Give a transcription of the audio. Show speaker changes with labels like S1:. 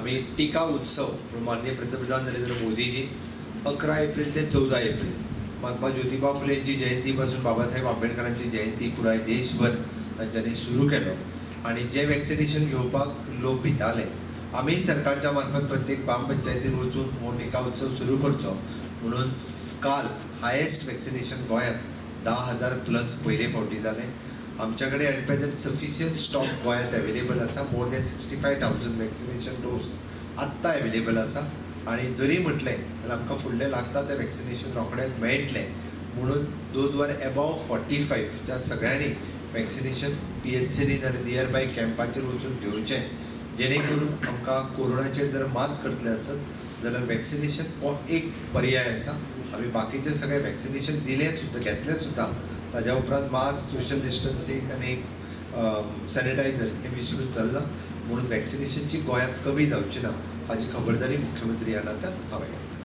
S1: आमी टिका उत्सव म्हणून माननीय पंतप्रधान नरेंद्र मोदीजी 11 एप्रिल ते 14 एप्रिल, महात्मा ज्योतिबा फुलेंची जयंती पासून बाबासाहेब आंबेडकरांची जयंती, पुराय देशभर तांच्यांनी सुरू केलो आनी जें वॅक्सिनेशन घेवपाक लोक भिताले, आमी सरकारच्या मार्फत प्रत्येक ग्रामपंचायतीन वचून हो टिका उत्सव सुरू करचो म्हणून काल हायेस्ट वॅक्सिनेशन गोंयांत 10,000 प्लस पयले फावटी जालें. आमच्या कडेन एट प्रेझेंट सफिशियंट स्टॉक गोंयांत अवेलेबल आसा. More than 65,000 vaccination dose आत्तां अवेलेबल आसा आनी जरी म्हटलें जाल्यार आमकां फुडलें लागता तें वॅक्सिनेशन रोखडेंच मेळटलें. म्हणून those are above 45च्या सगळ्यांनी वॅक्सिनेशन पीएचसीनी जाल्यार नियर बाय कॅम्पाचेर वचून घेवचें, जेणे करून आमकां कोरोनाचेर जर मात करतले आसत जाल्यार वॅक्सिनेशन हो एक पर्याय आसा. आमी बाकीचे सगळे वॅक्सिनेशन दिलें सुद्दां, घेतलें सुद्दां, ताज्या उपरांत मास्क, सोशल डिस्टन्सींग आनी सॅनिटायझर हें विसरून चलना. म्हणून वॅक्सिनेशनची गोंयांत कमी जावची ना हाजी खबरदारी मुख्यमंत्री ह्या नात्यान हांवें घेतल्या.